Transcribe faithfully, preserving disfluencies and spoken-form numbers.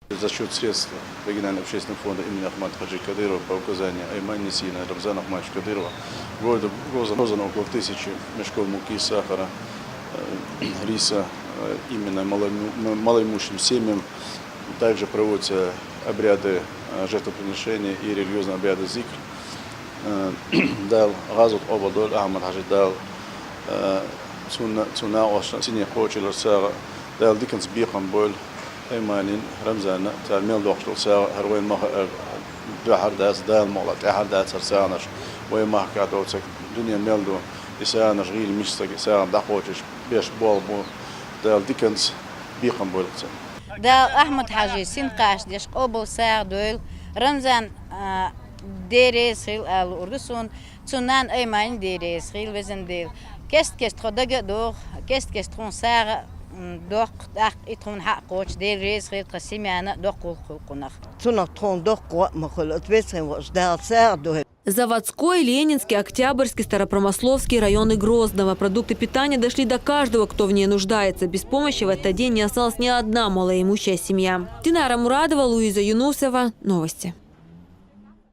За счёт средств регионального общественного фонда имени Ахмада Хаджи Кадырова по указанию Аймани Несина Рамзана Ахматовича Кадырова в городе Грозном роздано около тысячи мешков муки, сахара, э, риса, э, именно малоиму-, м-, малоимущим семьям. Также проводятся обряды, э, жертвоприношения и религиозные обряды зикр. Э, Дала гӀазот къобалдойла, Ахмад-Хьажи, Дала, э, цунна, цунна ош сине кхочуш сагӀа, Дала диканца бекхам бойла Айманин, Рамзанна, цар мел доккхуш дола сагӀа, хӀара вай маха, э, дуьхьал дац, Дала мукъалахь, тӀехьа дац хӀара сагӀанаш. Вай махка долча дуьне мел ду, и сагӀанаш гӀийла миштаг, и сагӀа дӀакхочуш беш болх бу, Дала диканца бекхам бойла царна. Дала Ахмад-Хьажи син кхача деш къобал сагӀа дойла, Рамзан, а, Дела реза хила ала луург суна, цун нана Аймани Дела реза хила, везан Дела. Кест-кест тхо дага а догӀу, кест-кест тхуна сагӀа, м, доккху, тӀаккха и тхуна хьакхочу Дела реза хила тхан семьяна доккха гӀуллакх хуьлу кхунах. Цунах тхуна доккха гӀо а ма хуьлу, оцу везачу Дала сагӀа дойла. Заводской, Ленинский, Октябрьский, Старопромысловский районы Грозного. Продукты питания дошли до каждого, кто в ней нуждается. Без помощи в этот день не осталась ни одна малоимущая семья. Динара Мурадова, Луиза Юнусова. Новости.